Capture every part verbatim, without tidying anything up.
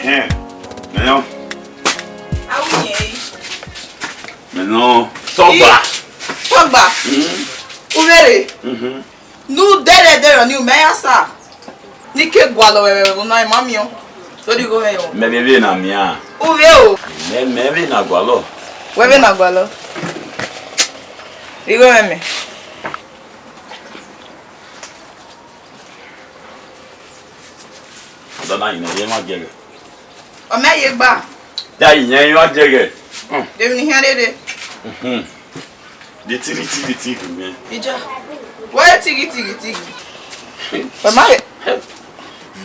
Ẹhẹn, mẹ nọ. Awinẹ. Mẹ nọ. Tọgba. Tọgba. Mhm. U vberre. Mhm. Ne u dẹrẹ dẹrẹ ni u mẹ ya sa. Ne I ke gualọ vbe ẹvbo na, I ma miẹn. Sori igho mwẹ yọ. Mẹ vbe vbe na miẹn. U vbe o. Mẹ, mẹ vbe na gualọ. Wẹ vbe na gualọ. Igho mwẹ mẹ. Ọdọ na yin ne ọ ye emwa giẹghẹ. Ọ mẹ ye gba. Ya yin emwa giẹghẹ. Hmm. De emwi ne I khian rere. Mhm. De tighi tighi tighi mẹ. Ija. Wẹ tighi tighi tighi. Wẹ ma re.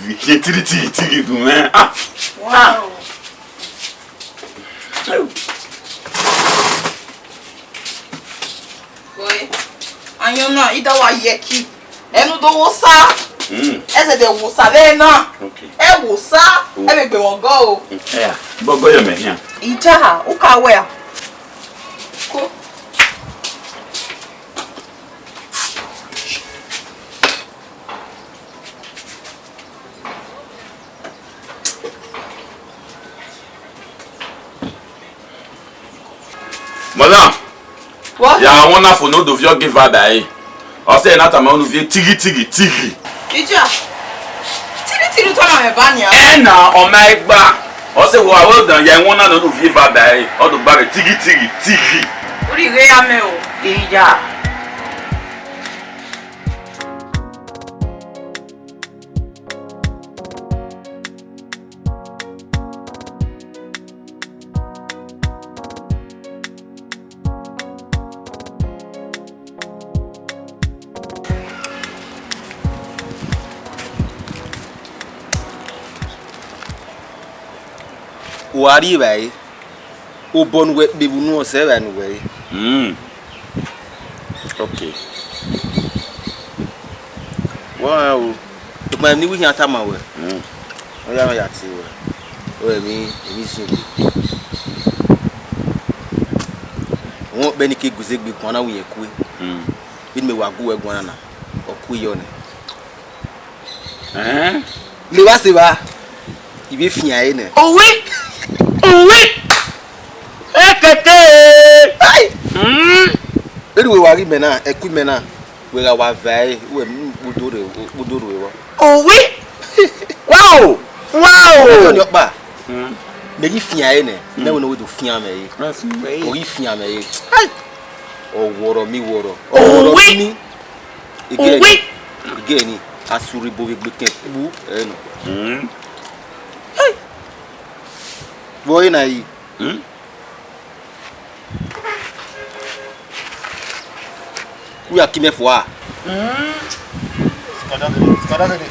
Vike tighi tighi tighi gun mẹ. Ah. Wow. Oi, ayọn na, I da wa ye ẹki. Ẹnu do wo sa. Mm. Ẹsẹ dẹ wo sa vbe na. Okay. Ẹ wo sa, oh, ẹ vbe gbe wọn gọ o. Mm. Ẹ ya, gọgọ yọ mẹ hian. Ija, u ka wẹ a? Ko. Madam, what? Ya wọn na fo ne u do viọ ghe va da ẹre. Ọ sẹ na tama unu viọ tighi tighi tighi. Ija, tighi tighi tọ na mẹ ba nian. Ẹ na, ọ ma gba. Ọ sẹ wa wẹ dan ya wọn na ne u viọ va da ẹre. Ọ do gba vbe tighi tighi tighi. Uri ghe ya mẹ o. Ija. Wa rri evbare, obọ ne uwẹ kpe vbe unu ọsẹ evbare ne uwẹ re. Mm. Okay. Wẹ rẹn o, sokpan emwi ne I wẹ I khian tama wẹ, mm, ọ ya mwẹ ya tie wẹ, ọ emwi, emwi zin gbe. Ọmwa ọkpẹ ni ke gu izegbe guan na wẹ irẹn kue. Mm. Vbene mẹ wa gu wẹ guan na na, ọ kue yọ nẹ. Ẹn? Levba sẹ evba, I vbe fian ẹre nẹ. Owi! Owi! Ekete! Ai! Mm. Erriọ uwẹ wa ghi mẹ na, ẹkue imẹ na, wẹ gha wa va ẹre, uwẹ mu kpodo rre, kpodo rre vbọ. Owi! Wow! Wow! Ọni ọkpa. Mm. Mẹ ghi fian ẹre nẹ, mẹ wẹ ne ọ wẹ do fian mwẹ ẹre. Ọ ghi fian mwẹ ẹre. Ai! Ọ wọrọ mi wọrọ. Ọ wọrọ mi ni. Igẹ ni, igẹ ni, a sẹ urhibo vbe egbe kẹn kpu ẹre nọ. Mm. Vbe ọre na yi? Mm. U ya ki mẹ fua. Mm. Sikada dede, sikada dede.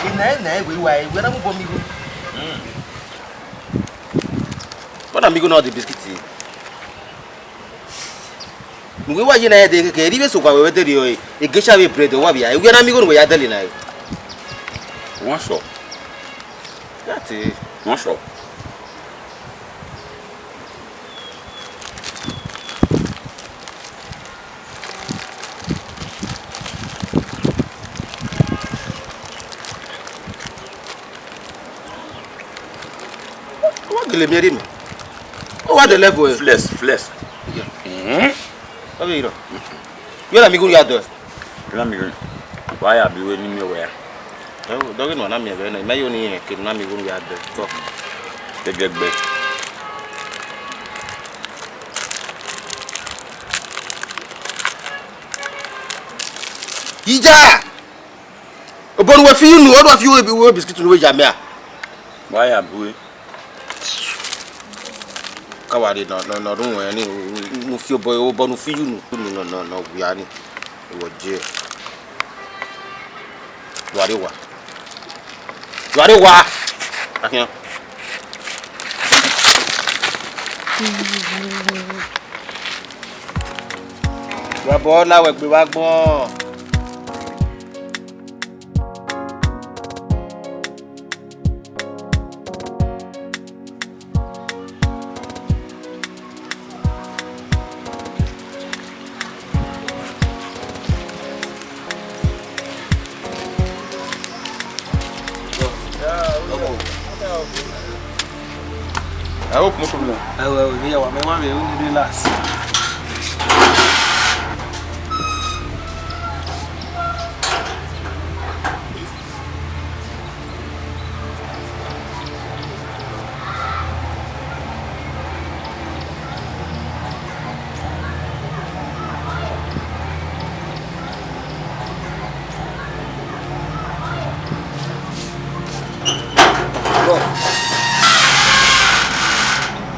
Ena, ena, ewe wa, ewe na mu bọ mi igho. Mm. Wẹ na miẹn igho na ọ de biskit. Ne uwẹ wa ye na ya dẹ kẹkẹ, erriọ vbe sokpan wẹ wẹ dẹrriọ, egecha vbe bread ọ wa vbe ya, uwẹ na miẹn igho ne uwẹ ya dẹle na re. Wọ́n sọ. Ya te. Wọ́n sọ. Ọ wa gele miẹn rhie mẹ. Ọ wa dẹ level ẹ. Flex, flex. Yeah. Mhm. Ọ vbe rọ. Yọ na miẹn igho ya dẹ. Na miẹn igho. Wa ya bi wẹ ne I miẹn wẹ ya. Ẹ wo, dọghe ne uwa na miẹn vbe nẹ, mẹ yo ni rẹn ke ne u na miẹn igho ya dẹ. Tọ. Gẹgẹgbe. Ija! Obọ ne uwẹ fi unu, ọ do fi uwẹ biskit ne uwẹ ya mẹ a? Wa ya bu e. Ka wa rre nọ, nọ, nọ rhunmwẹ ni, u, u, u fi obọ, obọ ne u fi unu, unu nọ, nọ, nọ wia ni. Wọ je. Wa rre wa. Wa rre wa. Akhian. Wa bọ na wẹ gbe vbe agbọn. I hope no problem. Ẹwẹ, ẹwẹ, vbe ya wa, mẹ wa vbe ru ni relax. Bro,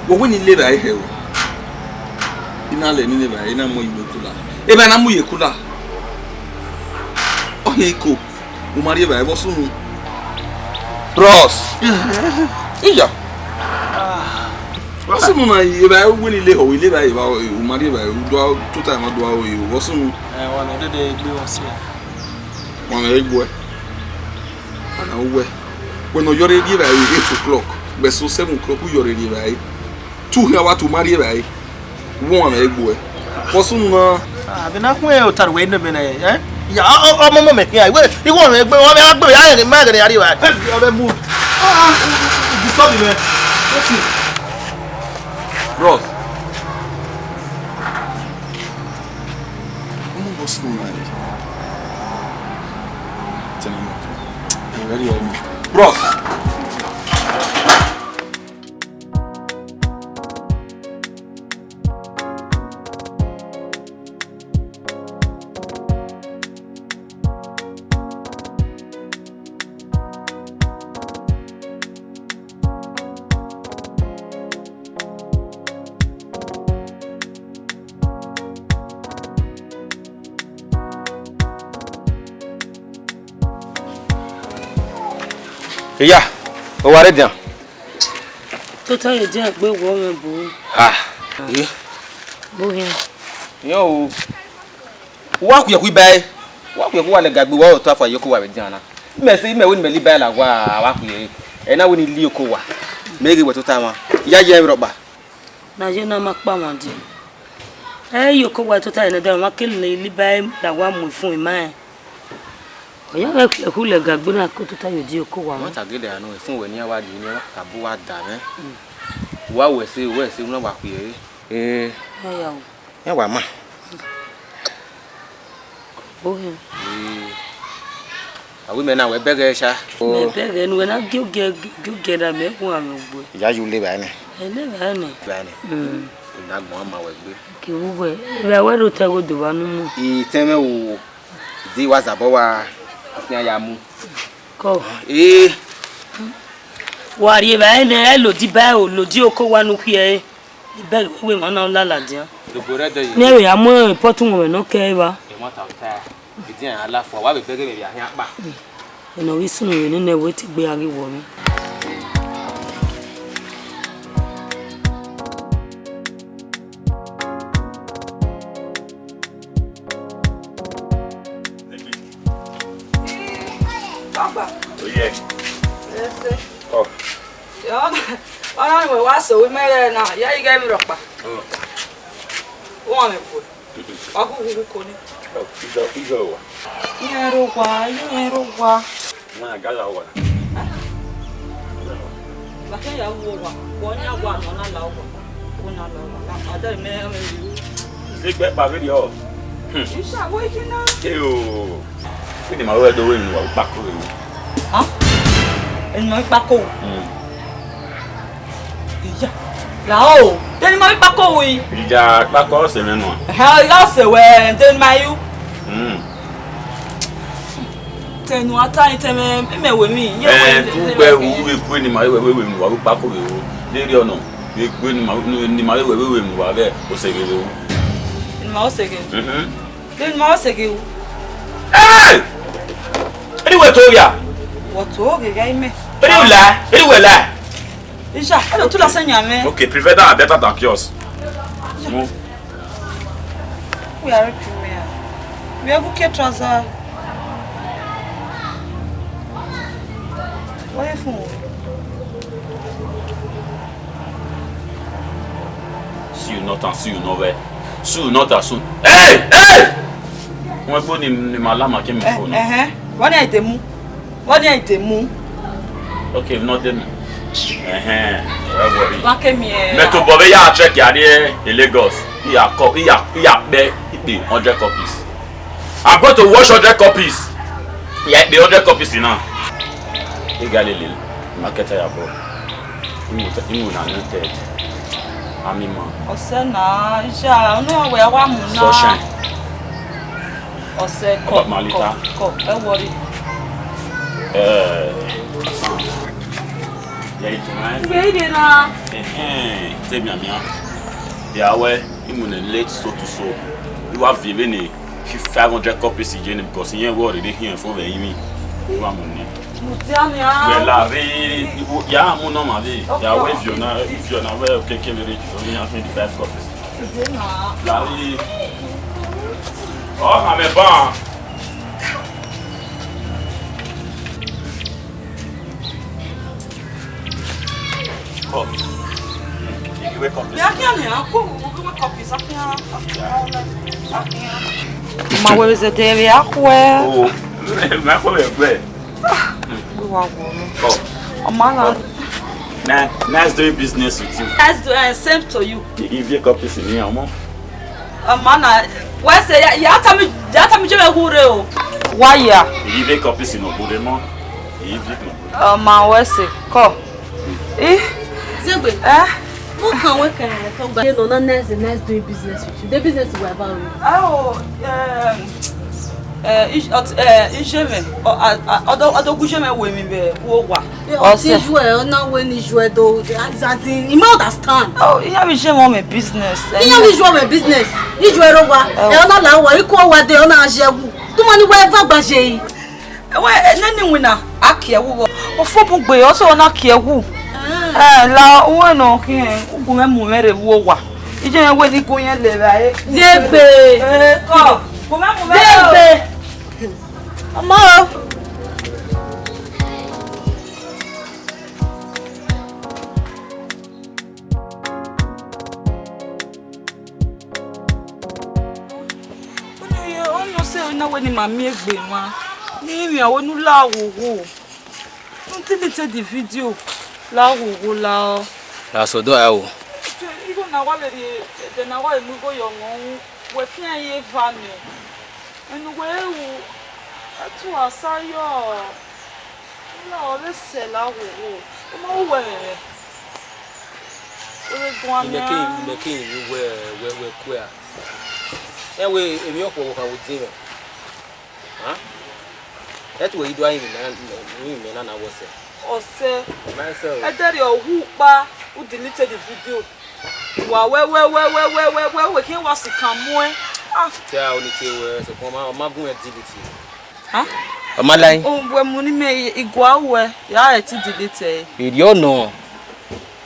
wo wẹ ne I le evbare hẹ o. I na lẹ ne I le evbare, I na mu igbe kula. Evbare na mu ye kula. Ọ hiẹn iko, u ma rri evbare, vbọ sunu? Bros. Iya. Vbọ sunu na, evbare wẹ ne I le hẹ o, I le evbare, u ma rri evbare, u do tota emwa do aro ye, vbọ sunu? Ẹ, wa nọ dede egbe vbọ si. Wa nọ egbe. Ana wẹ, wẹ ne ọ yọrọ rri evbare eight o'clock, vbe so seven o'clock u yọrọ rri evbare. Tu hian wa tu ma rri evbare. Wọ ọmwa egbe. Vbọ sunu na. Ah, vbe na khuẹn ota ruẹ nọ mẹ nẹ, eh? Ya, ọ, ọ, ọmọ mẹ khian, iwẹ, iwẹ ọmwa egbe, ọmwa egbe, ya, ya, ma gẹrẹ ya rri evbare. Hey, ọmọ mu. Ah, you disturb me. Wetin? Bros. Ọmọ, vbọ sunu na? Tell me. I'm very well. Bros. Iya, ọ wa rre dian? Tota ye dian gbe wọ mwẹ bu. Ah, eh. Bu hian. Yan o. Wa khuẹ khu iba ẹre. Wa khuẹ khu wa lẹ ga gbe wa otọ afua ye oko wa vbe dian na. Imẹ sẹ, imẹ wẹ ne imẹ la iba ẹre la wa, wa khuẹ ẹre. Ẹ na wẹ ne I li oko wa. Mẹ ghi wẹ tota mwa. Ya ye ẹmwẹ rhọkpa. Na ye na ma kpa mwa di. Ẹ i ye oko wa tota ẹre nẹ, da mwa kele ne I la iba ẹre la wa mu ifun ima rẹn. Ọ ya ghẹ khuẹ khu lẹ ga gbe na ko tota ye odi oko wa. Wẹ ta gele anu ifun wẹ ne iran wa di ne iran ka bu wa da mwẹ. Wa wẹ ẹse, wẹ ẹse, u na wa khuẹ ẹre. Ee. Ẹ ya o. Iran wa ma. Ohe. Ee. A wẹ imẹ na wẹ bẹghe sha. Mẹ bẹghe ne uwẹ na giogie, giogie na mẹ gu amwẹ gbe. Ya ye u le evbare nẹ. Ẹ le evbare nẹ. Evbare nẹ. Mm. I na gbẹn ọma wẹ gbe. Ke vbe uwẹ, evbare wẹ rre otọ ẹghẹ odova ne u mu. I tẹn mwẹ o, de wa zabọ wa, iran ya mu. Kọ. Ee. Wa rri evbare nẹ, ẹ lodi ba o, lodi oko wa ne u khuẹ ẹre. I bẹghe wẹ emwa na lala dian. Dogbo rẹ dẹ ye. Ne ẹ vbe ya mu pot uwọnmwẹ ne ọ kẹ evba. Emwa ta ota. Edian ya la fua, wa vbe bẹghe vbe vbe ahian kpa. Ẹ ne ọ ghi sunu vbe nene ẹvbo te gbe a ghi wọ mwẹ. Ọgba. Oye. Ese. Ọ. Ọ na, ọ na wẹ wa so wẹ imẹ ghẹ na, ya i ghẹ vbe rhọkpa. Ọ. Uwọnmwẹ kue. Wa gu gu ko ni. Ọ, ijọ, ijọ wa. Iran rre owa, iran rre owa. Ma ga la owa. Wa ke ya wu owa, wa ọna wa nọ na la owa. Ku na la owa, na, ada mẹ, mẹ ru. Ze gbe kpa vbe rriọ. Hmm. Isa, wo iki na. Eo. Eni ma wẹ do wẹ enu wa kpako rẹ. Ha? Eni ma kpako. Hmm. Iya. La o. Eni ma kpako wi. Iya, kpako ọse mwẹ nua. Ẹhẹ, iya ọse wẹ, eni ma yu. Hmm. Te enu a ta ni te mẹ, mẹ wẹ mi. Ẹ, tu gbe ru, vbe ku eni ma wẹ, wẹ, wẹ enu wa kpako rẹ o. Lele ọnọ. Vbe ku eni ma, eni ma wẹ, wẹ, wẹ enu wa vbe ọse ghe o. Eni ma ọse ghe. Mhm. Then ma ọse ghe u. Hey! Eri wẹ to gha? Wọ to ghe gha imẹ. Eri u la? Eri wẹ la? Isha, ẹ lọ tu la sẹ yan mẹ. Okay, prevent that better than cures. Move. We are premier. We have okay trouser. Why you phone? See you not and see you nowhere. See you not as soon. Hey! Hey! Wọ́n gbọ́ ni, ni màá lámà kí mi fò náà. Ẹ̀hẹ́n. Wọ́n ní àìtè mú. Wọ́n ní àìtè mú. Okay, not them. Ẹ̀hẹ́n. Ẹ worry. Wa ke miẹn. Mẹ tobọ vbe ya check ya rrie e Lagos. Iya kọ, iya, iya kpẹ ikpe hundred copies. I'm going to wash hundred copies. Ya ikpe hundred copies na. Iga lele, market ya bọ. Imu te, imu na anointed. Ami ma. Ọsẹ na, iṣẹ ọnọ wẹ wa mu na. Sunshine. Ọsẹ kọ, Malita. Kọ, kọ, ẹ worry. Eh. Ya itu na. Ibe ide na. Eh, eh, te miamia. Ya wẹ, imu ne late so to so. Iwa viẹ vbene five hundred copies ye ne, because iran wẹ ọ rere khian fo vbe rinmwi. Iwa mu ni. Mudia nia. Wẹ la rre, iwo, ya mu nọ ma vbe. Ya wẹ iviọ na, iviọ na wẹ okeke vbe rre, only twenty-five copies. Mudia na. La rre. Ọ ha mẹ ban. Come. You wake up. Ya kia ni a ko, wake up is akia. Ma wẹ zẹdẹ vbe akhuẹ. Oh, ma ko vbe gbe. Wẹ wa wo mi. Come. Ọ ma na. Ni-, nice doing business with you. Nice do, eh, same to you. Ivie cup is in here, ọmọ. Ọ ma na, wẹ sẹ, ya, ya tell me, ya tell me, je mẹ wu rre o. Wa ya. Ivie cup is in obure mọ. Ivie cup. Ọ ma wẹ sẹ, kọ. Ih. Zegbe. Eh? Mo kàn wẹ kẹ tọ gba. You know, not nice, nice doing business with you. The business we about. Oh, um, eh, ij-, ọt-, eh, ijemẹ, ọ, a, a, ọdọ, ọdọ gu ijemẹ wẹ mi vbe wo wa. Ọsẹ. Ọtẹ ijue, ọ na wẹ ne ijue do, as in, you may understand. Oh, iye mi ijemẹ ọ mẹ business. Iye mi ijue mẹ business. Ijue ro wa. Oh. Ẹ, ọ na la wa, ikun wa de, ọ na je wu. Tu ma ni wa eva gba je yi. Ẹwẹ, nene iwinna, a kie ẹwu vbọ. Ofobun gbe, ọ sẹ ọ na kie ẹwu. Ah. Ẹ, la uwẹ nọ khian, u gu mwẹ mu mwẹ rre vbe owa. Iye mwẹ wẹ ne I gu yẹn le vbe a re. Zegbe. Ẹ, kọ, gu mwẹ mu mwẹ rre o. Zegbe. Ọmọ o. Ọni ọ sẹ na wẹ ne ima miẹn egbe mwa, ne I rinmwian wẹ ne u la ghogho, ne u delete the video, la ghogho la ọ. That's all, do I o. Igho na wa vbe rhie ẹdẹ na wa mu igho ye ọmọ ru, wẹ fian ye eva nẹ. Enu wẹ ru, ẹtu a sa yọ. Ọ vbe sẹ la ghogho, u ma ru wẹ mwẹ. Ọ vbe guan nian. Imẹ ke, imẹ ke rinmwian wẹ, wẹ, wẹ kue a. Ẹ wẹ, emwi ọkhuọ vbe okhan vbe odin mwẹ. Hàn? Ẹ tu wẹ i do a rinmwian na, rinmwian na na wẹ ọsẹ. Ọsẹ. Myself. Ẹdẹrriọ hu kpa, u delete the video. Wa wẹ, wẹ, wẹ, wẹ, wẹ, wẹ, wẹ, wẹ, khian wa sikan muẹn. Ah. Te a oni te wẹ, sokpan ọ ma, ọ ma gun mwẹ delete. Ah? Ọ ma la ẹn. O, wẹ mu ni mẹ, I gua ruẹ, ya ẹre te delete ẹre. Erriọ nọ.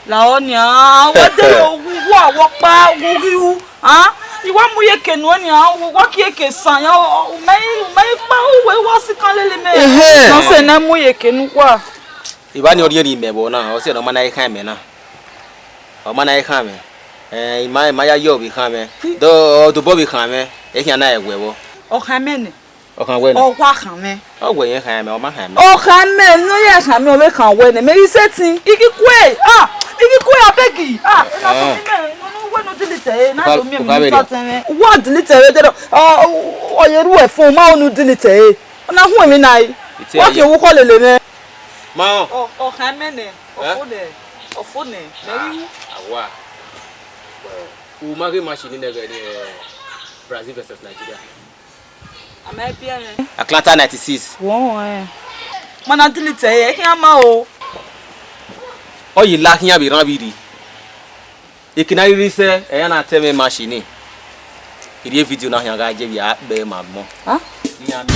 La ọ nian, wẹ de ro wu, wa wọ kpa, wu ghi ru. Ah? I wa mu ye ke nuẹn nian, wa kie ke san yan, u mẹ, u mẹ kpa, u wẹ wa sikan lele mẹ. Ehẹn. Nọ sẹ ne mu ye ke nu wa. Evba ni ọ rhie rhie mẹ vbọ na, ọ sẹ ne ọ ma na khan mẹ na. Ọ ma na khan mwẹ. Ẹ, I ma, I ma ya yọ vbe khan mwẹ. Do, ọ dobọ vbe khan mwẹ. Ẹ khian na ẹguẹ vbọ. Ọ khan mẹ nẹ. Ọ khan wẹ nẹ. Ọ wa khan mwẹ. Ọ wẹ yẹn khan mwẹ, ọ ma khan mwẹ. Ọ khan mẹ, ne ọ ya khan mwẹ, ọ vbe khan wẹ nẹ. Mẹ ghi sẹtin. I ghi kue, ah, I ghi kue, abeg. Ah, na so ni mẹ, no, no, wẹ no delete ẹre, na do miẹn mi ta tẹn mwẹ. Wa delete ẹre, ọ, ọ ye ru ẹfun, ma onu delete ẹre. Ọ na hu emwi na yi. Wa ke wu kọ lele mwẹ. Ma. Ọ, ọ khan mẹ nẹ. Ọ fo nẹ, ọ fo nẹ, mẹ ghi wu. Awa. U ma ghe match ni nẹghẹ ni, eh, Brazil versus Nigeria. A ma biẹ mwẹ. Atlanta ninety-six. Wọ ẹ. Ma na delete ẹre, ẹ khian ma o. Ọ ye la khian vbe rhan vbe rri. Eke ne a rhirhi sẹ, ẹ ya na tẹ mwẹ match ni. I rhie video na khian gha je vbe a kpẹ ma gbọn. Hàn? Iran.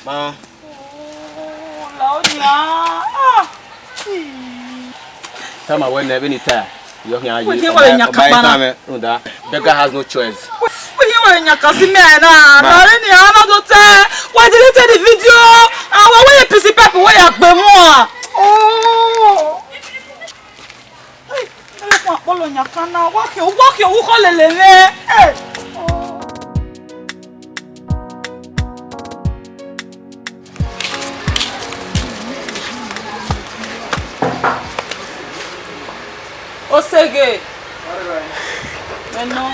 Ma. Oh, la ọ nian. Ah. Tama wẹ nẹ vbene I ta. Yọ khian ye. Wẹ khian wẹ nyaka kpa na. Rhunmwuda, beggar has no choice. Wẹ khian wẹ nyaka si mẹ na. Ma. La ọ nian, na do tẹ. Wẹ delete the video. Ah, wẹ wẹ pisi pẹpẹ wẹ ya gbe mu a. Oh. Hey, ẹ kpọlọ nyaka na, wa khian, wa khian, wa khian lele mwẹ. Hey. Ege. Ẹnọ.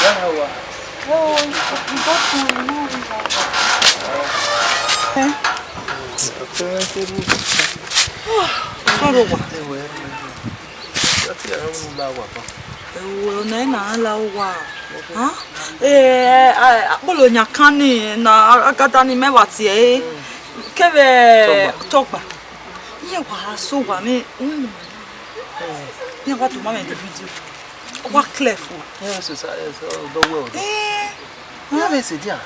Sọrọ wa. Ẹo, ọna na la uwa. Hẹn? Eh, a, akpolo yan kan ni na, agada ni mẹ wa tie ẹre. Kevbe Tọgba. Tọgba. Iran wa so wa mwẹ, mm. Iran wa tuma mwẹ the video. Wa clear fo. Yes, yes, yes, oh, the world. Eh. Wọ́n bẹ ṣe díà.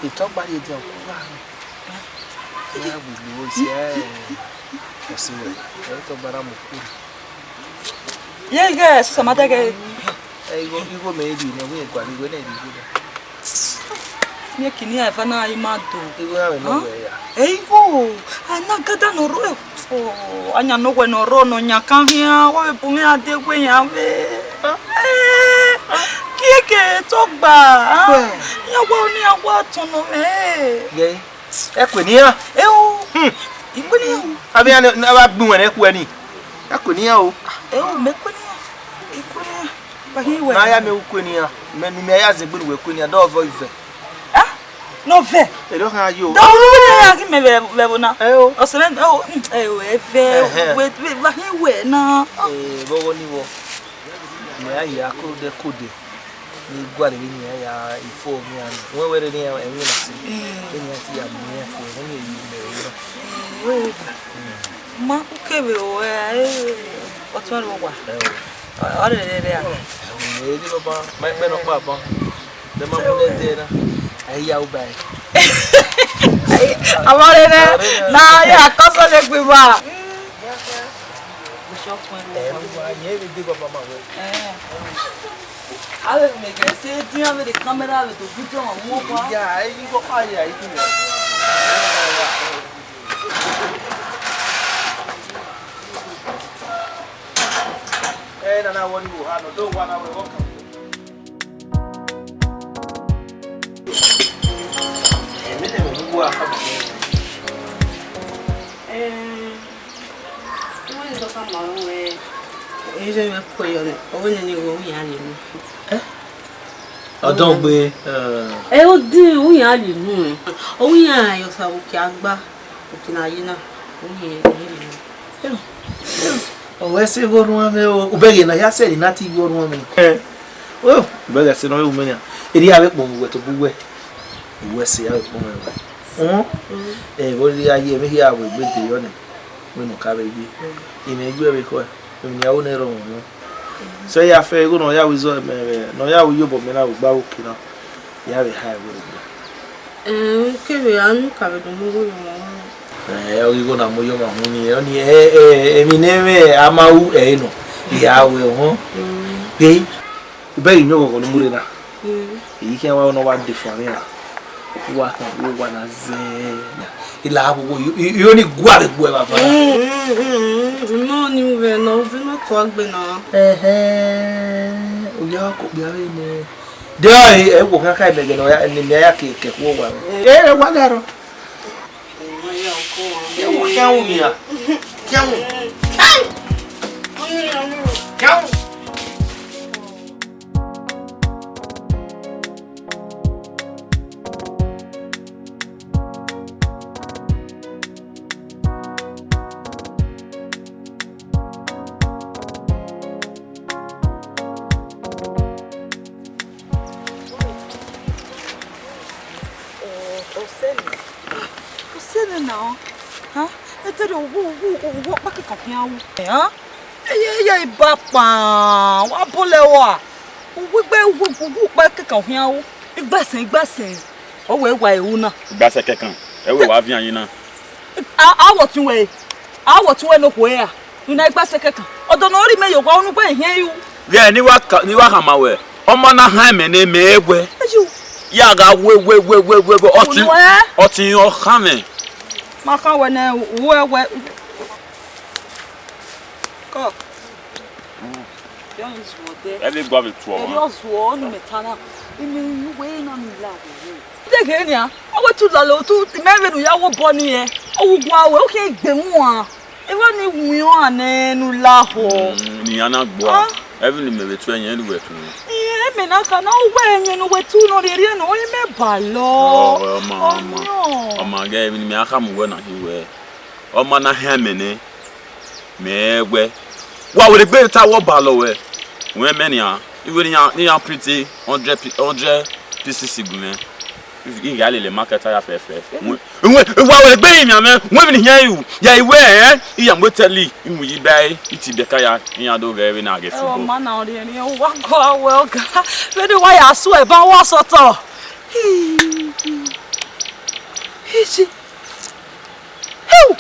Ìtọ́gbà yẹ díà kú wá. Wọ́n yà wù lù ó ṣe ẹ́. Kò sí wẹ̀. Ẹ tó gbára mọ̀ kú. Ye, ye, sọ ma dẹgẹ. Ẹ, igho, igho mẹ ri nẹ, wẹ gua igho nẹ ri igho nẹ. Ye kini eva na ima do. Igho ya mẹ nọ wẹ ya. Ẹ igho, a na gada nọ rọ. Oh, anya nọ wẹ nọ rọ nọ nya kan hian, wa vbe bu mwẹ ade wẹ yan vbe. Eh, kieke Tọgba, ah. Wẹ. Yan wa ni a wa tọn nọ mẹ. Ye. Ẹ kue ne iran. Eo. Hmm. I kue ne iran. Avbe iran ne a gbe iwẹn ne ẹ kue ni. Ẹ kue ne iran o. Eo, mẹ kue ne iran. I kue ne iran. Ba hin wẹ. Na ya mẹ u kue ne iran. Mẹ ne mẹ ya zẹ gbe ne uwẹ kue ne iran. Dọ vọ ivẹ. Ah? Nọ vẹ. Erriọ khan yo. Dọ ru ne iran ghi mẹ vẹ, vẹ vbo na. Eo. Ọsẹ mẹ, eo, mm, eo, ẹvẹ, ẹhẹn, wẹ, wẹ, ba hin wẹ na. Eh, vbọghọ ni vbọ. Mẹ ya ya kode kode. Ne I gualọ vbene iran ya ifo ọghe iran ni. Wẹ wẹ rre ne iran ẹmwẹ na sẹ. Mm. Vbene iran ti ya mu iran fo, ẹmwẹ ni ẹ ye mẹ ẹre na. Mm. Ma ukevbe o, ẹ, ẹ, ọtuẹn rre owa. Ẹ o. Ọ, ọ rherhe rre a. Ẹ, ẹ, ẹ, baba, ma ikpẹ nọkpa ban. Dẹ ma mu nẹ dẹ na. Ẹ ya u ba ẹ. Avbe rherhe, na ya kọsọ ne egbe uwa. Ẹ, wa, yẹn vbe de baba ma wẹ. Ẹ. Avbe mẹ gẹ sẹ dian vbe the camera vbe the video ọmwa mu ọkpa. Ya, ẹ, igho kha ya, igho ya. Ẹ, nana wọ ni wo ha nọ, do wa na wẹ wọ kan. Ẹ, mẹ ne mẹ mu wa fa. Ẹ. Wẹ ne dọka ma wẹ, ẹ, ẹ, vbe ku yọ nẹ, ọ wẹ nene igho u yan lele. Ẹ? Ọdọ gbe, ẹ. Ẹ, ọ din, u yan lele. Ọ wẹ iran ya osa vbe uki agba, uki na ye na, u yan lele. Ọ wẹ sẹ igho rhuan mwẹ o, ubẹghe na ya sẹ ne a te igho rhuan mwẹ. Ẹ. O, ubẹghe sẹ ne ọ ru mwẹ nia. Erriọ avbe kpọnmwẹ uwẹ tobọ uwẹ. Uwẹ sẹ avbe kpọnmwẹ uwẹ. Uhun. Ẹ, vbe ọ rhirhi ya ye emwi hia vbe egbe de yọ nẹ. Wẹ ne ọ ka vbe ye. I mwẹ iye vbe ekhọe, emwi ne a ru nẹ rọmwẹ nọ. Sẹ ya fẹ igho ne ọ ya ru izọ mẹ vbe, ne ọ ya ru iyobọ mẹ na vbe gba vbe uki na, ya vbe ha ẹvbo rhogbe. Ẹ, kevbe a nu ka vbe do mu igho ye ọmwa ru. Ẹ, ọ ghi igho na mu ye ọmwa ru ni, ọ ni, ẹ, ẹ, emwi ne ẹ mwẹ a ma ru ẹre nọ, ya ru ẹre họn. Ghe, ubẹghe iyọnghọnghọ ne u mu rre na. Mm. Eyi khian wa nọ wa de fua vbe iran. Uwa kan, uwa na zẹ na. I la vbe owo, i, i, i ni gua vbe gbuẹ vbe avan. Mm, mm, mm, mm, no ni mwẹ nọ, uvi nọ tua gbe na. Ẹhẹn, u ya ko kpia vbe nẹ. De ọ, ẹ, ẹ, wo kan ka imẹ gẹ nọ ya, ne mẹ ya ke, ke ku owa. Ẹ, ẹ, wa na rọ. Ẹ, wo khian wu nia. Khian wu. Khian wu. Ọ, ọ sẹ nẹ. Ọ sẹ nẹ na, ọ. Ha? Ẹ te rhie owa, owa, owa ọkpa kẹkan khian ru. Ha? Eye, eye, ibakpan, wa bolẹ rua. Uwu igbe, uwu, uwu ọkpa kẹkan khian ru. Igbasẹn, igbasẹn. Ọ wẹ wa ru na. Igbasẹn kẹkan, ẹ wẹ wa vian yi na. A, a wọ tin wẹ, a wọ tin wẹ ne okhuo ra? Ina igbasẹn kẹkan. Ọdọ ne ọ rhie mẹ ye owa, unu gbe hiẹn yu. Ghẹ ne I wa ka, ne I wa khama wẹ, ọma na han mẹ ne mẹ wẹ. Eyu. Ya gha wẹ, wẹ, wẹ, wẹ, wẹ, wẹ, ọtẹn, unu ẹ? Ọtẹn ọ khan mẹ. Ma khan wẹ nẹ, wẹ, wẹ. Kọ. Yọ zuọ dẹ. Ẹ vbe gua vbe tuọ. Ẹ vbe ọ zuọ, ọni mẹ ta na. Imi yu wẹ na mi la wẹ. Deghe nia, ọ wẹ tu lọlẹ otu, mẹ vbe nu ya wo bọ ni ẹ. Ọ wu gua wẹ, u khian gbe mu a. Evba ni wian nẹ ne u lahọ. Mm, ne iran na gbe ua. Ah. Ẹvbo ne imẹ vbe tu ẹyẹn ru wẹ tu. Iye, mẹ na ka na, u wẹ ẹyẹn ne uwẹ tu nọ rhie rhie nọ, ọ i mẹ balọ. Ọ, ọma, ọma. Ọyọn. Ọma, ghe emwi ne imẹ a khama uwẹ na khin wẹ. Ọma na họn mẹ nẹ, mẹ wẹ. Wa wẹ egbe ta wọ balọ wẹ. Wẹ mẹ nian, iwe ne iran, ne iran print hundred pi-, hundred pieces gu mwẹ. I gha lele market ya fẹfẹ. Wẹ, wẹ, wa wẹ egbe rinmwian mwẹ, wẹ emwi ne I khian ru, ya iwe ẹnrẹn, I ya mu etẹli, I mu yi ba ẹre, I tie ibẹka ya, iran do ghẹ vbene a ghe football. Ẹ, ọma na rhiẹnrhiẹn, wa gua wẹ ọga, vbene wa ya su ẹban, wa sọtọ. Iye. Heu!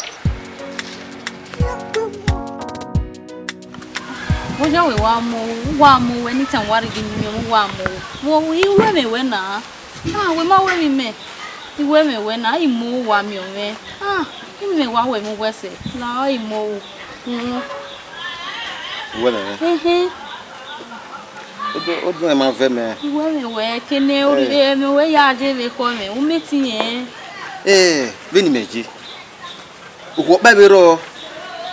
Vbọzẹ wẹ wa mu, wa mu wẹ, anytime wa rhie ghi miẹn ọmọ, wa mu. Vbe uwẹ mwẹ wẹ na? Ah, wẹ ma wẹ vbe mẹ. I wẹ mwẹ wẹ na, I mu wa miẹn ọmwẹ. Ah, I miẹn wa wẹ mu wẹ sẹ. La I mu. Mm. Wẹ mwẹ? Ehe. Odo, odo ẹ ma vẹ mẹ. I wẹ mwẹ wẹ, kene ori, eh, mwẹ wẹ ya je vbe kọ mwẹ, u mẹ ti yẹn. Eh, vbene imẹ je. Okhuo ọkpa vbe rrọọ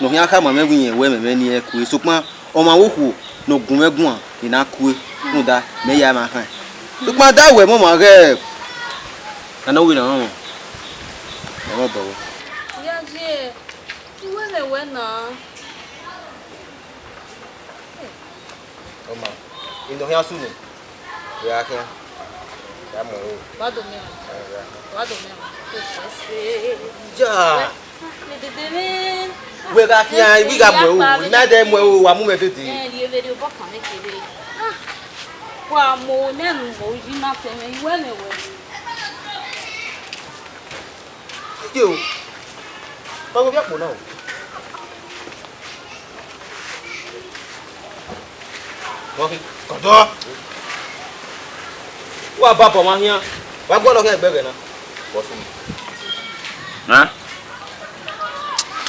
ne ọ khian khama mwẹ wẹ irẹn wẹ mwẹ mwẹ ni ẹ kue, sokpan ọmwa vbe okhuo ne ọ gun mwẹ guan, I na kue, rhunmwuda mẹ ya emwa khan. Sokpan da wẹ mọ ọmwa ghẹ, a na wẹ ne ọ rọnmwọ, ẹ mwẹ ọbọ wẹ. Ya je, I wẹ mwẹ wẹ na. Ọma, I nọ khian sunu, wẹ gha khian, ya mu ẹre o. Wa do mẹ o. Ẹ, ya. Wa do mẹ o. Ja. Dede mwẹ. Wẹ gha khian, I wi gha mu ẹre o. I na dẹ mu ẹre o, wa mu mwẹ dede. Ẹ, rhie vberriọ obọ kan mwẹ kere. Ah, wa mu ne nu mo yi na tẹ mwẹ, I wẹ mwẹ wẹ. Ike o. Tọghe ovbi akpo na o. Kọdọ. Wa ba bọ mwa khian. Wa gualọ khian egbe ẹghẹ na. Ẹ?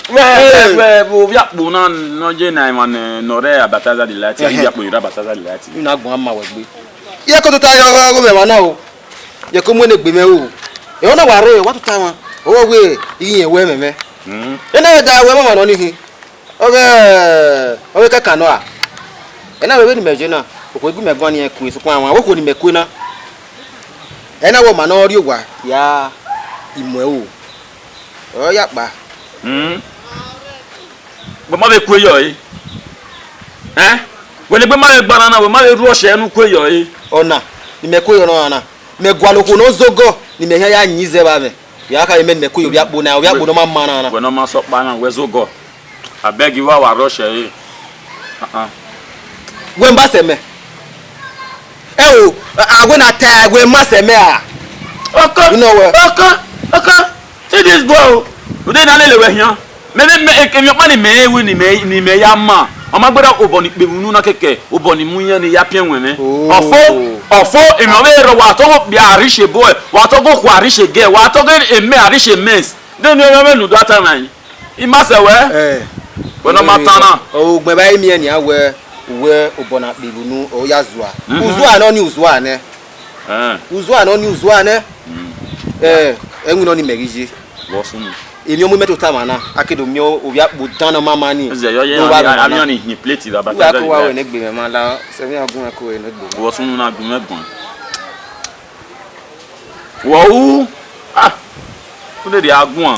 Wẹ, wẹ, wẹ, ovbi akpo na nọ ye na emwa ne, ne ọ rre Abatazadelight, ovbi akpo ni rre Abatazadelight. I na gbọn ama wẹ gbe. Iye ko tota yọ ọghe mwẹ emwa na o. Yẹ ko mu ene gbe mwẹ o. Ẹmwẹ na wa rre, wa tota emwa. Ọ wẹ wẹ, irẹn wẹ mwẹ mwẹ. Mm. Ena da wẹ mama nọ ni hin. Ọghe, ọghe kẹkan nọ a. Ena wẹ vbene imẹ je na, okhuo gu mẹ guan ni rẹn kue, sokpan amwa okhuo ni mẹ kue na. Ena wẹ ọma ne ọ rrie owa, ya, I mu ẹre o. Ọ ya kpa. Mm. Wẹ ma vbe kue yọ ẹre? Ẹn? Wẹ ne egbe ma vbe gba na na, wẹ ma vbe rhuẹ ọshẹ ne u kue yọ ẹre? Ọna, ne imẹ kue yọ nọ na. Mẹ gualọ okhuo ne ọ zẹ ogọ, ne imẹ hia ya yin zẹ vbe amwẹ. Ya kha mẹ ne imẹ kue ye ovbi akpo na, ovbi akpo ne ọ ma ma na na. Wẹ ne ọ ma sẹ ọkpa na, wẹ zẹ ogọ. Abeg, wa wa rhuẹ ọshẹ ẹre. Uh-uh. Wẹ ma sẹ mẹ. Ẹ o, a wẹ na ta wẹ ma sẹ mẹ a. Ọkọ, you know what? Ọkọ, ọkọ, see this boy o. Ude na lele wẹ hian. Mẹ, mẹ, mẹ, emwi ọkpa ni mẹ ru ni mẹ, ni mẹ ya ma. Ọ ma gbẹdẹ obọ ni kpevbe unu na kẹkẹ, obọ ni mu irẹn ni ya piẹn wẹn mwẹ. Oh. Ọfo, ọfo, emwi ọvbehe rrọọ, wa tọghe okpia a rhie she boy, wa tọghe okhuo a rhie she girl, wa tọghe emẹ a rhie she mens. De ne ọ mwẹ ne u do ata na yi. I ma sẹ wẹ. Eh. Wẹ ne ọ ma tan na. Ọ gbẹn vbe a i miẹn nian wẹ, wẹ obọ na kpevbe unu, ọ ya zua. Mhm. Uzua nọ ni uzua nẹ. Eh. Uzua nọ ni uzua nẹ. Mm. Eh, ẹwin nọ ni mẹ ghi ye. Vbọ sunu. Emwi ọmọ mẹ tota mwa na, a ke do miẹn ovbi akpo dan na mama ni. Eze yọ ye. Do wa a, a, a, ni hin plate ra ba ta ko wa wẹ ne gbe mẹ ma la, sẹ mi a gun ko ne gbe. Vbọ sunu na gun mẹ guan. Wọ u, ah, u de dia guan.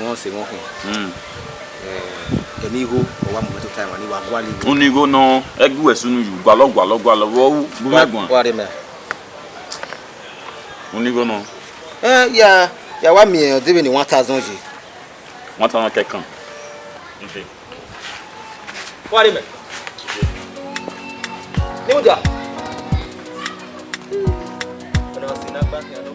Wọ́n ṣe wọ́n kùn. Mm. Eh, ẹni igho, ọ wa mu mẹ tota mwa ni wa gualọ igho. Unu igho nọ, ẹgu wẹ sunu yu, gualọ, gualọ, gualọ, vbọ u, gun mẹ guan. Wa re mẹ. Unu igho nọ. Eh, ya, ya wa miẹn ọdevbe ni one thousand ye. One thousand kẹkan. Wa re mẹ. Ni mudia. Ọna si na gba ni a do.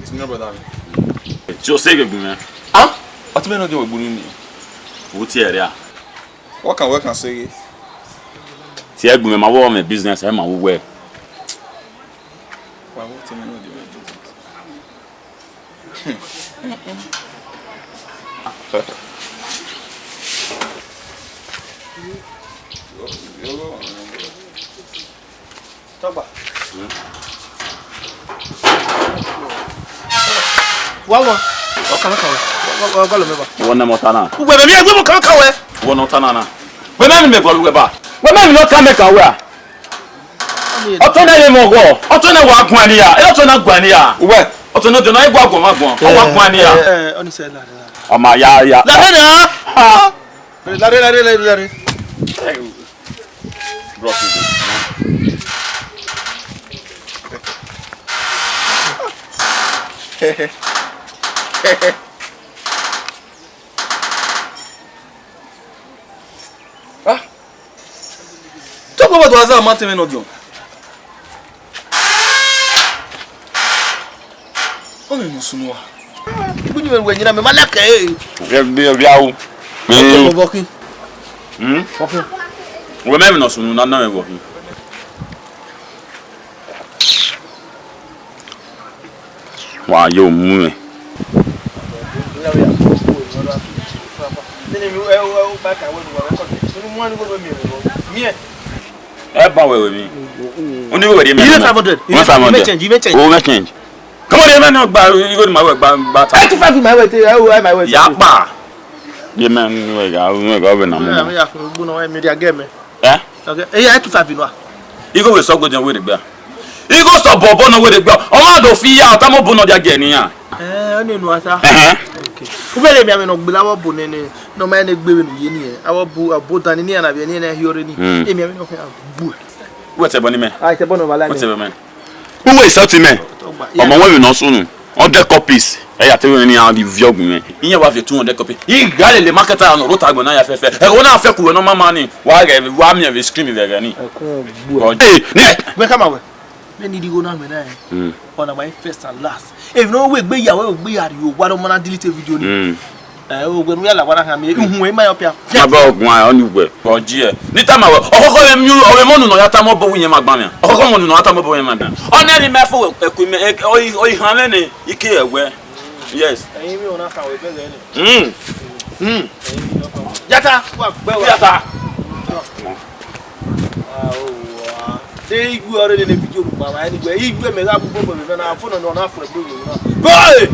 Senior brother mi. Ti o sẹ ghe gbin mwẹ. Ah? Ọtẹn mwẹ nọ ghe wẹ gbunu ni. Vbe u tie ẹre a? What can work and say? Tie ẹgbẹe ma wọ mẹ business, ẹ ma wu wẹ. Wa wo te mẹ no dey business. Tọgba. Wa wa. Ọ kan kan. Wa wa, wa lọ mẹ ba. Wọ nẹ mọ ta na. Ugbẹ mẹ mi ẹgbẹ mo kan kan wẹ. Wọ nọ ta na na. Wẹ mẹ mi mẹ gọlu wẹ ba. Wẹ mẹ mi nọ ta mẹ kan wẹ a. Ọtọ na ye mọ gọ. Ọtọ na wa guan ni ya. E ọtọ na guan ni ya. Uwẹ. Ọtọ na jọ na e gua guan ma guan. Ọ wa guan ni ya. Ẹ, ẹ, ọ ni sẹ la la. Ọ ma ya ya. La la. Ah. Lare, lare, lare, lare. Bro, ah. Tọgba ba do aza ma te mwẹ nọ diọn. Ọ mwẹ ne sunu a. Igbinni mwẹ wẹ nyina mẹ ma like ẹre. Ovbi ovbi awu. Ọkọ vọ khin. Hmm? Ọkọ. Wẹ mẹ emwi ne ọ sunu na nọ mwẹ vbọ khin. Wa yo mu mwẹ. Ẹ ba wẹ wẹ mi. Oni wẹ wẹ di mẹ. Ire five hundred. Wẹ five hundred. Ime change, ime change. O mẹ change. Come on, ime no gba, igho ni ma wẹ gba, gba ta. Eight five in my way, eh, oh, my way. Ya pa. Ye mẹ ni wẹ ga, wẹ ga wẹ na mu. Ya, ya, gbona wẹ mi dia gẹ mẹ. Eh? Okay. Eh, ya eight five in wa. Igho wẹ sọ godian wẹ de gba. Igho sọ bọbọ nọ wẹ de gba. Ọ ma do fi ya, ọ ta mọ bo nọ dia gẹ ni ya. Eh, ọ ni nu ata. Ẹhẹn. Okay. U bẹrẹ mi ame nọ gbila wọ bo nene. Nọ ma ne gbe vbe nu ye ni. Awọ bu abo dan ni na vbe ni na hiọ re ni. Hmm. Emi ame nọ kha gbu. Wẹ tẹ bọ ni mẹ. Ai, tẹ bọ nọ va la. Wẹ tẹ bọ mẹ. Uwe sọti mẹ. Ọmọ wẹn vbe nọ sunu. Hundred copies. Ẹ ya te wẹ ni a di viọ gun mẹ. Iyan wa fi two hundred copy. I ga lele market a nọ rota gbọn na ya fẹfẹ. Ẹ wo na fẹ ku wẹ nọ mama ni. Wa ghẹ wa miẹn vbe screen vbe ẹghẹ ni. Ọdẹ nẹ. Wẹ kama wẹ. Mẹ ni righo na mẹ na. Mm. Ọna my first and last. Emwi ne ọ wegbe ya, wegbe ya rrie owa, ọ ma na delete video ni. Mm. Eh, ogbẹn ne u ya la owa na khan miẹn, uhunmwu ima ya ọpia. Ma bọ guan, ọ ni ugbẹ. Ọ ji ẹ. Ne I tama wẹ, ọkhọkhọ vbe miẹn, ọ vbe mọ unu nọ ya tama obọ wẹ iyẹn ma gban mẹ. Ọkhọkhọ mọ unu nọ ya tama obọ wẹ iyẹn ma gban. Ọ nẹ ne ima fo ẹkun mẹ, ọ, ọ, ọ i han mwẹ ne I ke ẹwẹ. Yes. Ẹyin mi ọna khan wẹ bẹghe nẹ. Mm. Mm. Yata, wa gbẹ wa. Yata. Ah, oh, wa. Te igwe ọre nene video ru mama, anyway, igwe mẹ gha bu gbogbo mẹ na, phone nọ na fọ ẹgbẹ ru na. Boy!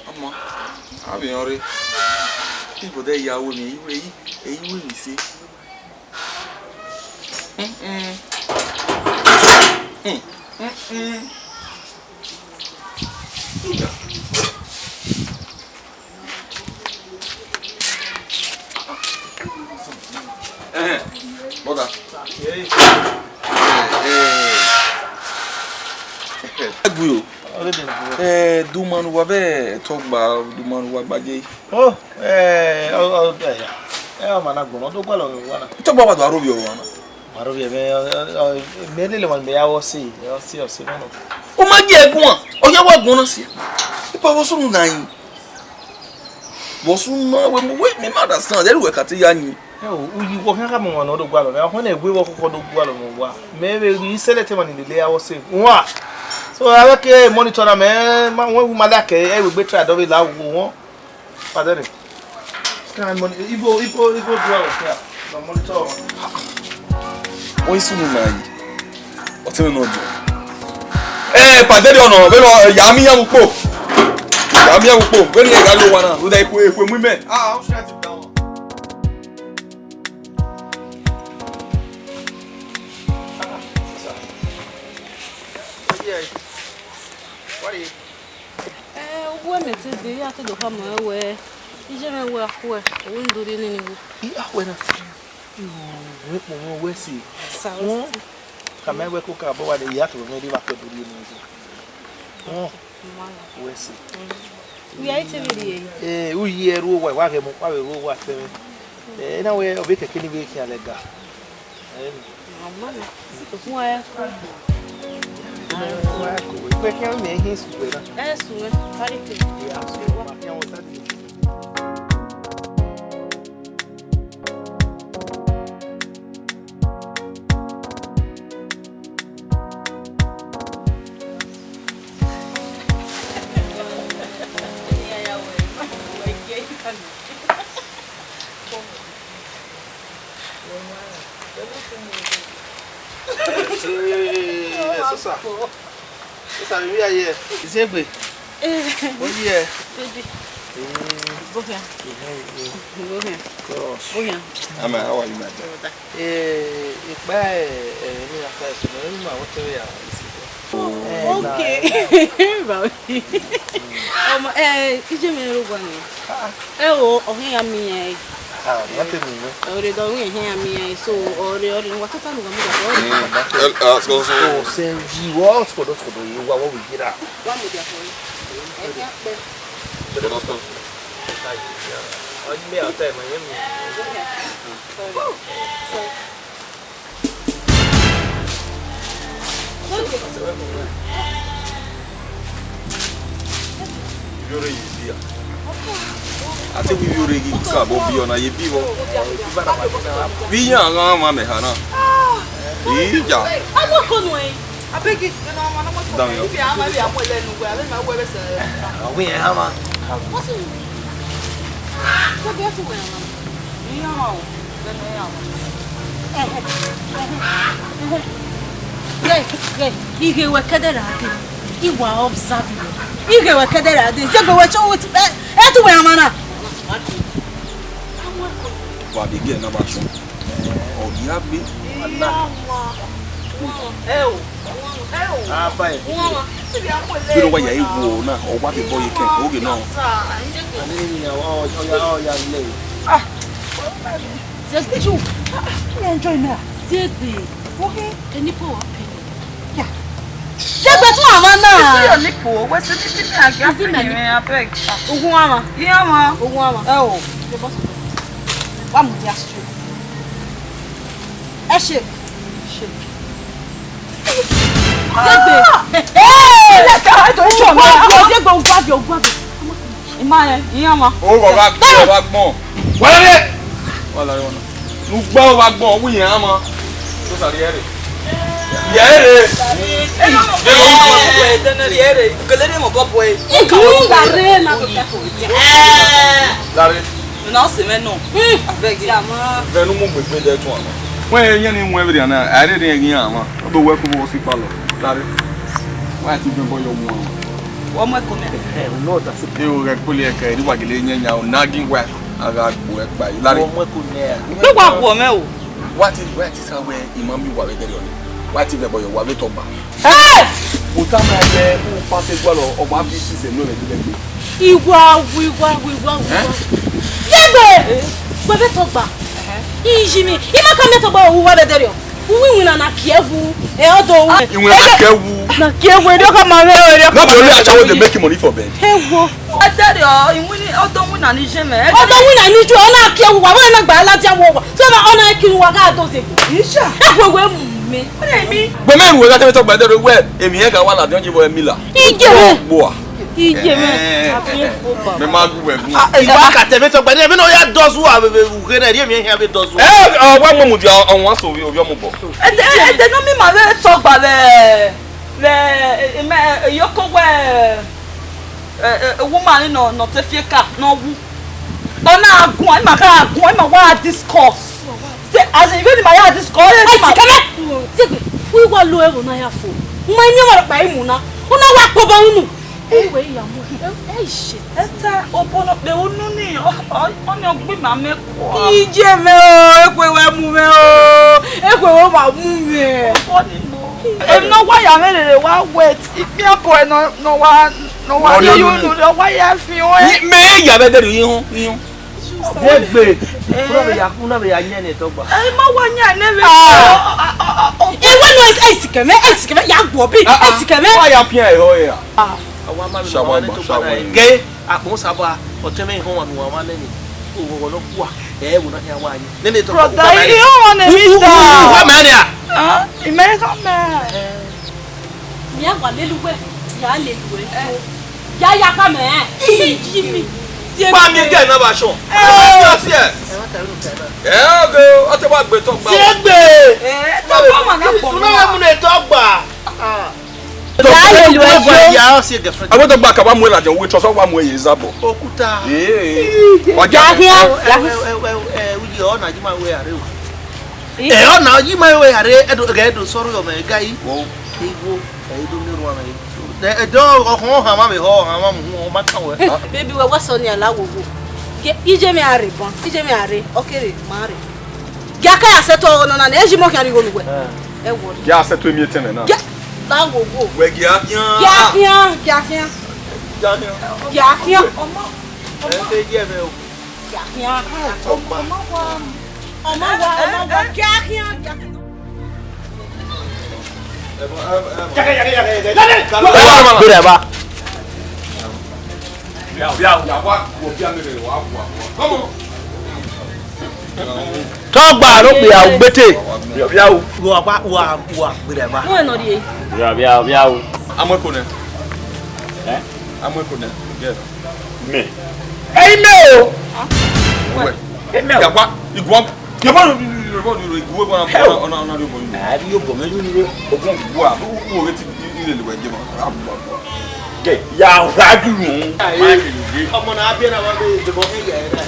Ọmọ, a vbe rẹn ọre. People dey ya wo ni, eyi, eyi, eyi wo ni se. Mm-mm. Mm, mm-mm. Ẹhẹn, brother. Eh, eh. Ẹ gbe o. Eh, do ma ne uwa vbe ẹtọ gba, do ma ne uwa gba je. Oh, eh, ọ, ọ, eh, ya. Eh, ọ ma na gbọnọ, do gualọ vbe uwa na. Tọgba wa do aro vbe ọmwa na. Wa aro vbe ẹmwẹ, ọ, ọ, ọ, mẹ lele ọmwa ne mẹ ya vbe ọse, ọse, ọse nọ nọ. U ma je guan, ọ ya wa guan na si. Ipa vbe sunu na yin. Vbe sunu na, we, we, me ma understand, ẹre uwẹ ka te ya yin. Ẹ o, uyi wọ khian khama ọmwa ne ọ do gualọ mwẹ, ọkhọn ne ẹwe vbe ọkhọkhọ do gualọ mwẹ owa. Mẹ vbe ghi select emwa ni lele ya vbe ọse. Uwa. So, avbe ke monitor na, mẹ, ma, wẹ u ma like, ẹ, wẹ egbe try dọ vbe la wo wọn. Padre. Can I moni-, Igbo, Igbo, Igbo do our care. The monitor. Wọ́n sùn nù náà yìí. Ọtí nínú ọjọ́. Ẹ pàdé di ọ̀nà, bẹ́ẹ̀ lọ, yà á mí yẹ̀wò pò. Yà á mí yẹ̀wò pò. Bẹ́ẹ̀ ni ẹ̀ka ló wà náà. Ó dá epo, epo mú mẹ́. Ah, ó ṣe àti dá wọn. Eh, uwu ẹmwẹ te de, ya te do khama wẹ, iye mwẹ wẹ akhuẹ, owu ne do rhie nene igho. I akhuẹ na. Iho, wẹ kpọnmwẹ wẹ si. Sa wẹ si. Ka mẹ wẹ ko ka bọ wa de, ya to mẹ de wa kpẹ do rhie nene igho. Wẹ si. Uya ite vbe rhie. Eh, uyi ẹre uwa, wa ghẹ mu, wa vbe ru uwa fẹ mwẹ. Eh, na wẹ, ọ vbe kẹkẹ ni vbe khian lẹga. Eh. Mama, okun ẹ. Wẹ khian miẹn ehin sugbe na. Ẹ sunu, carry cake. Hey, Sosa. Sosa, we are here. Zegbe. Eh. What here? Baby. Eh. Go here. Yeah, yeah. Go here. Cross. Go here. Ama, how are you, my dear? Brother. Eh, ikpa, eh, eh, ni afa eso, no, ni ma wo te ya. Oh, okay. Bro. Ọmọ, eh, ije mẹ ro gua ni. Ah. Ẹ o, ọ hẹn ya mi yẹn. Ah, nothing, no. Ọrẹ dọ wẹ hẹn ya mi yẹn, so, ọrẹ, ọrẹ, wa tota nu ga mi da. Mm. Eh, ah, so, so. Oh, say you want for those for the, you want what we get out. Wa mu dia fo. Ẹ ya pe. Go, go, go. Sorry. Sorry. Yore yi dia. Ati wi yore gi ka bo bi ọna ye bi vọ. Bi yan gha ma mẹ hana. Ija. Amo ko nu e. Abeg, no, no, no, no. Down here. If you have my, I'm well, no, well, I'm well, sir. Are we in Hama? What's it? What do you have to wear? Ye, ye, ighe wẹ kẹdẹ ra dee, I wa observe wẹ. Ighe wẹ kẹdẹ ra dee, zẹgbe wẹ chọ wẹ ẹ tu wẹ amana. Wa be get number two. Ọ ghi a gbe. Ẹ o. Aba ẹ. Vbene ọ wa ya iwo na, ọ wa vbe bọ ye kẹ, oge nọ. Zegbe. Zegbe. You enjoy me. Zegbe. Okay. Eni po wa pe. Yeah. Zegbe tun ama na. Your nipple. What's the nipple? I can't feel it, abeg. Ogun ama. Yeah, ma. Ogun ama. Ẹ o. Wa mu dia straight. Ẹ shake. Shake. Zegbe. Hey! Let's go. I don't want to. Zegbe, ogun abi, ogun abi. Ima yẹn, iyan ma. O wa gba, o wa gbọn. Wala ye. Wala ye ọna. Nu gba o wa gbọn, wi yan ma. So sari ere. Ye ere. Ẹ, ẹ, ẹ, ẹ, ẹ, ẹ, ẹ, ẹ, kele ne mo bọ bọ e. Ẹ ka wo gba re na ko ta fo. Ẹ. Dare. Na o se mẹ nọ. Hmm. Abeg. Ya ma. Vẹnu mu gbegbe de tun ama. Wẹ yẹn ni mu every ana. A re de yin ama. O do wẹ ko bo si palọ. Dare. Wa ti gbẹn bọ yọ mu ama. Wọ mu ẹko mẹ. Ẹ, o nọ da se. E o ghe kpoli ẹkẹ, ri wa gele yẹn yan o, nagging wife. A gha gbo ẹkpa yi. Dare. Wọ mu ẹko nẹ. Pe wa gbo mẹ o. Wa ti, wa ti sa wẹ, I ma miẹn uwa vbe ẹdẹrriọ ni. Wa ti vẹ bọyọ, wa vbe tọgba. Hey! Ota ma vẹ u pase gualọ, ọ ma bi sisi enu ẹmwẹ dẹdẹ gbe. Iwa wu, iwa wu, iwa wu, iwa. Zegbe! Wẹ vbe tọgba. Iyi mi, I ma ka miẹn tọgba, u wa vbe ẹdẹrriọ. U wi iwinna na kie wu, ẹ ọdọ wu. Iwinna na kie wu. Na kie wu, erriọ ka ma vẹ, erriọ ka ma vẹ. No be only ashawo dey make money for bed. Ewo. Ẹdẹrriọ, iwinna, ọdọ winna ni je mẹ. Ọdọ winna ni ju, ọ na kie wu, wa, wa na gba ladian wo wa. So na ọ na kiri wa gha do ze. Isha. Ẹ wẹ wẹ mu mẹ. Wẹ mi. Gbẹmẹ ru ẹgha tẹmẹ tọgba ẹdẹrriọ wẹ, emwi ẹgha wa ladian je vbe Mila. Ije mẹ. Gbua. Ije mẹ. Eh, afi eh, fo baba. Mẹ ma gu wẹ gu. Ah, eh, wa ka tẹmẹ tọgba ẹdẹrriọ, mẹ na ya dọzu a vbe vbe ughe na, ri emwi ẹhian vbe dọzu. Eh, ọ wa mu mu dia, ọ wa so ovbi ọmọ bọ. Ẹdẹ, ẹdẹ nọ mi ma vbe tọgba vbe. Vbe, eh, eh, mẹ, eh, iyoko wẹ, eh, eh, woman ni nọ, nọ te fi eka, nọ wu. Ọ na guan, ima gha guan, ima wa discuss. As in, even ima ya discuss, eh, ima. Ai, sikẹmẹ! Zegbe, u wa lo ẹvbo na ya fo. U ma miẹn ọmwa rhọkpa i mu na. U na wa kpobọ unu. Anyway, iya mu. Eh, eh, shit. Eta obono kpe unu ni, ọ, ọ, ọ ni ọ gbe ima mẹ kua. Ije mẹ o, ekhue wẹ mu mwẹ o, ekhue wẹ ma mu mwẹ. Obono. Emwi ne ọ wa ya mwẹ rere wa wet, ikpian bọe nọ, nọ wa, nọ wa rhie ye unu, nọ wa ya fian ọnrẹn. Mẹ ya vbe ẹdẹrriọ, iyan, iyan. Zegbe. Una vbe ya, una vbe ya yẹn ne tọgba. Ẹ ma wa yẹn ne vbe. Ah. Iwe no, ẹ sikẹmẹ, ẹ sikẹmẹ, ya gbọ bi, ẹ sikẹmẹ. Wa ya fian ẹhọ ya. Ah. Shawarma, shawarma. Ge, akpọn saba, ọtẹn mwẹ họn wa mi wa ma nene. Oghọghọ nọ kua, ẹ wo na hia wa yi. Nene to. Brother, i họn wa ne mi da. Wa mẹ nia. Ah, i mẹ họn mẹ. Eh. Mia wa lele uwẹ, ya lele uwẹ. Ya ya kpa mẹ. Iye mi. Kpa mi gẹ na ba sọ. Ẹ, ọ si ẹ. Ẹ, oge, ọ te wa gbe tọ gba. Si egbe. Ẹ, tọ gba ma na gbọ. Una mu ne tọ gba. Ah. Ya lele uwẹ yo. Ya ọ si girlfriend. Awe tọ gba ka wa mu ẹ ladian, uwe trọsọ wa mu ẹ ye Zabo. Okuta. Ee. Wa ja. Ya khian. Ẹ, ẹ, ẹ, ẹ, ẹ, uyi ọ na ji ma wẹ are o. Ẹ, ọ na ji ma wẹ are, ẹdo, ẹdo sọrọ mẹ, gai. Wo. Igho, ẹ, i do ne erhuanmwẹ. Ẹ, ẹ, dọ, ọhọn, ọhọn, ma vbe họ, ọhọn, ma mu, ọ ma kan wẹ. Baby, wẹ wa sọ ni ala wowo. Ke, ije mẹ a rre ban, ije mẹ a rre, ọ kere ma rre. Gia ka ya sẹto ọghọ nọ na, ẹ ji mọ khian rhie igho nu wẹ. Ẹ wọ. Gia sẹto emi etẹn nẹ na. Gia, la wowo. Wẹ gia khian. Gia khian, gia khian. Gia khian. Gia khian. Ọmọ, ọmọ. Ẹ, ẹ, yẹ mẹ o. Gia khian. Ọmọ, ọmọ wa. Ọmọ wa, ọmọ wa. Gia khian, gia khian. Gbẹrẹ ba. Tọgba ro kpia ugbete. Wa, wa, wa, gbẹrẹ ba. Wọ́n ẹ̀ nọ rí e. Amuẹko nẹ. Ẹ? Amuẹko nẹ. Yes. Mẹ. Ẹyin mẹ o. Wẹ. Ẹyin mẹ o. Yagba, iguan. Yagba, yagba, iguan, ọna, ọna, ọna, ọna, ọna. A ri obọ mẹ yun ni re. Ogun wa, u, u, o, ti, i, i, le, le, wẹ, je ma. Ke, ya wa ju nu. Ọmọ na bi na wa be, be bọ he ya ra.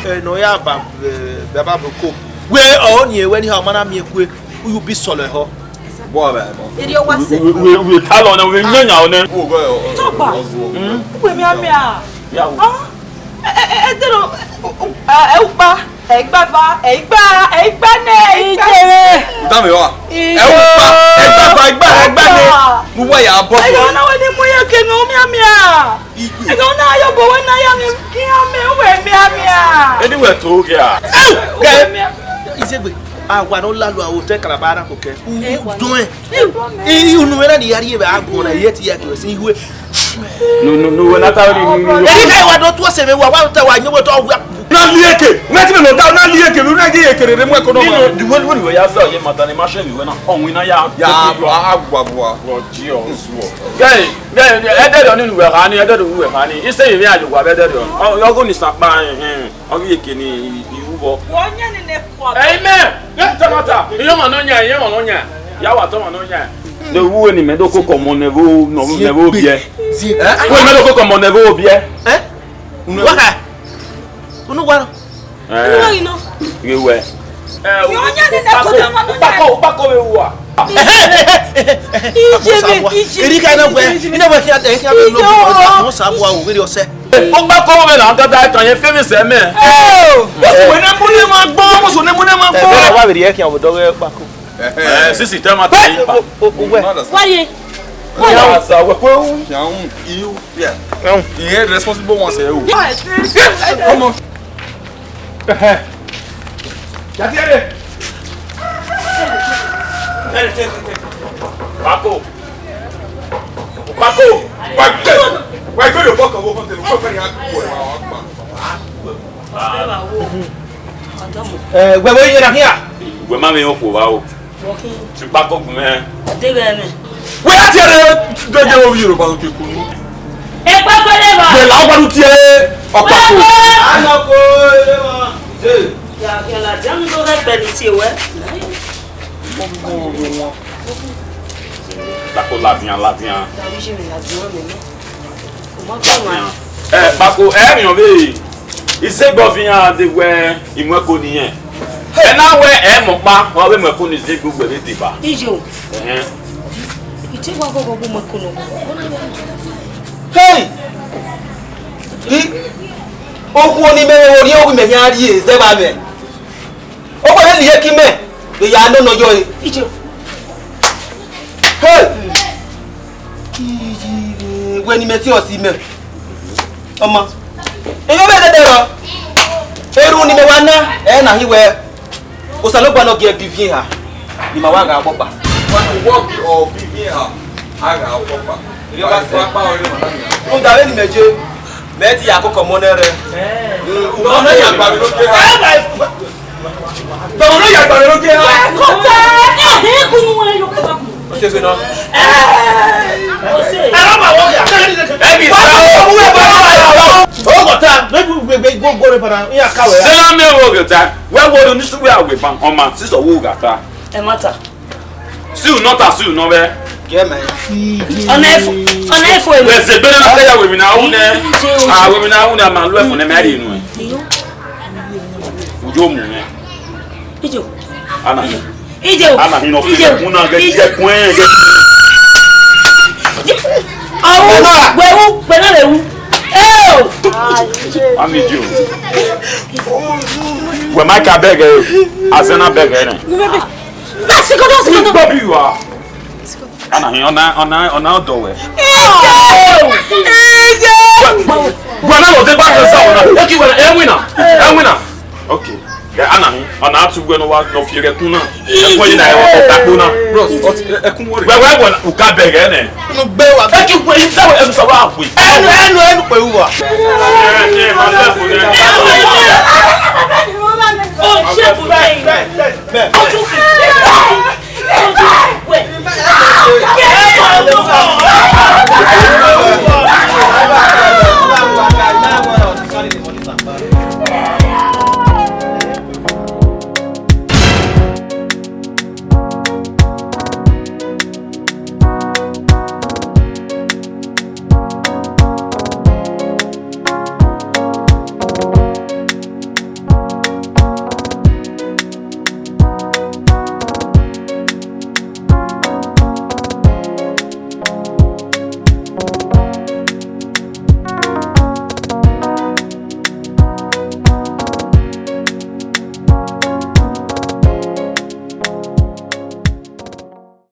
Ẹ, nọ ya ba, ẹ, baba boko. Wẹ, ọ ni wẹ ni ha, ọmọ na miẹn kue. Uyu bi sọlọ ehọ. Bọ bẹ bọ. Eri ọ wa sẹ. Wẹ, wẹ, wẹ, ta lọ nẹ, wẹ, nyanya ọ nẹ. Tọgba. Wẹ mi amẹ a. Ya wo. Ah, ẹ, ẹ, ẹ, dero, ẹ, ẹ, ukpa, ẹ, igba va, ẹ, igba, ẹ, igba nẹ, ẹ, igba. Ijere. Uta mi wa. Ijere. Ẹ, ukpa, ẹ, igba va, igba, ẹ, igba nẹ. Mu wa ya bọ. Ẹ, yọ na wẹ ni mu ya ke mi, mi amẹ a. Igwe. Ẹ, yọ na yọ bọ wẹ na ya mi, ki amẹ, wẹ mi amẹ a. Anywhere to get. Ẹ, wẹ mi a. Izegbe. Awa ne ọ lalu aro otọ Kalaba na koko. U dọẹn. I, unu wẹ na ni ya rhie vbe agbọn na, iye ti ya do ẹse ihue. No, no, no, wẹ na ta ni, no, no, no. Eri ka wa do tuẹ sẹ vbe wa, wa ta wa nyẹ wẹ tọ wa. Na lieke, na ti me no da, na lieke, lu na ge ye kere re mu ẹko nọ ma. Nino, the way, the way ya sa ye mata ni ma ṣe ni wẹ na. Ọwin na ya. Ya, a, a, wa, wa. Wọ ji ọ, zuọ. Gẹ, gẹ, ẹdẹrẹ ọni nu wẹ ha ni, ẹdẹrẹ nu wẹ ha ni. Ise yevbe ayo wa vbe ẹdẹrẹ ọni. Ọ, yọ go ni sakpa, ẹhẹn. Ọ ghi ye ke ni i ru vbọ. Wọ yẹn ni ne kua. Amen. Ne tọmọta, iye ọmọ nọ yan, iye ọmọ nọ yan. Ya wa tọmọ nọ yan. Ne wu ni mẹ do koko ọmọ ne vbe, ne vbe obiẹ. Zi. Wẹ mẹ do koko ọmọ ne vbe obiẹ. Eh? Unu wa ka? Unu wa nọ? Eh. Unu wa nọ? Ye wẹ. Yọ yan ni ne koko ọmọ nọ yan. Kpako, kpako vbe wa. Ije me, ije. Eri ka na wẹ, ina wẹ kia, eh, kia lo. Mo sa bua o, wiri ọsẹ. Ọgbakọ vbe na dada kan ye famous ẹmẹ. Oh! Musu wẹ ne mu ne ma gbọ, musu ne mu ne ma gbọ. Eh, wa veri ẹkian obodo ghe ọgbakọ. Eh, sisi tẹ ma ta ipa. Wari. Wa sa wẹ kwe u. Yan u. Yeah. He had responsible ones here. Come on. Ẹhẹn. Jatiere. Bako. Bako. Wa gbe. Wa gbe lo bako wo ko te ko pe ya ku e wa gba. Eh, wẹ wo yẹn na khian. Wẹ ma vbe okhuo vba o. Ti kpako gun mwẹ. Deghẹ nẹ. Wẹ a tie re dojo wo Yoruba oke kunu. Ekpako de ba. Wẹ la wa tie ọkpako. Ana ko ele ma. Hey. Ya, ya la dia mi do rẹ gbẹ ni tie wẹ. Kpako ladian, ladian. Dari je mi ladian mi. Ẹ, Bako, ẹ rhiọn vbe isegbọ fi iran de wẹ imuẹko niyẹn. Ẹ na wẹ ẹ mọ ọkpa, ọ vbe muẹko ni zegbe ugbẹ vbe deba. Iye o. Ẹhẹn. Ite wa gọgọ gbe muẹko nọ. Hey! I, okhuo ni mẹ vbe orhiọn ovbi mẹ khian rrie zẹ vba mwẹ. Ọ wẹ ne iyẹn ki mẹ, vbe ya nọ nọ yọ ẹre. Iye. Hey! Wẹ ne imẹ tie ọse imẹ. Ọma. Emwi ọvbehe dẹdẹ rọ. Erhunmwu ne imẹ wa na, ẹ na hin wẹ. Osanobua ne ọ gie biẹ eha, ne ima wa gha ọkpọkpa. Wa ne uwọ gie ọ biẹ eha, a gha ọkpọkpa. Erriọ ọba sẹ. Rhunmwuda vbene imẹ ye, mẹ te ya koko ọmọ nẹ rẹ. Ọmọ nẹ ya gba vbe ne ọ gie eha. Ọmọ nẹ ya gba vbe ne ọ gie eha. Kọta, ẹhẹn, kunu wẹ yo kẹta kunu. Ẹbí sá. Ọgọta, maybe we, we go, go, go, go, yeah, kawe. Sá mi wo gata. Wẹ wo ni su wẹ awe ban. Ọma, sisọ wo gata. Ẹ ma ta. Si u nọ ta, si u nọ vẹ. Ọna efo, ọna efo ebe. Wẹ ze bere na kẹya wẹ mi na wu nẹ. Ah, wẹ mi na wu nẹ, ma lu ẹfun nẹ, mẹ rhie inu ẹ. Ujo mu nẹ. Ijo. Ana. Ijo. Ana hin nọ fi ẹkun na gẹ ẹkun ẹ gẹ. Awu, wẹwu, wẹna wẹwu. Eo. Ami dio. Wẹ ma ka bẹgẹ, azẹn na bẹgẹ nẹ. Asikodo, asikodo. Gbọbi wa. Ana hin ọna ọna ọna ọdọ wẹ. Ijo. Ijo. Wẹ na lo de ba ke sa ọna. Eki wẹ ẹ wina. Ẹ wina. Okay. Ana hin, ọna atu wẹ no wa no fi ẹkun na. Ẹkun yi na ẹ wa ta kpo na. Bros, ẹkun wo re? Wẹ wẹ wẹ u ka bẹgẹ nẹ. Nu gbe wa. Eki wẹ yi sa wẹ ẹ sa wa we. Ẹnu ẹnu ẹnu pe wa. Ẹ ẹ ma lẹ fo nẹ.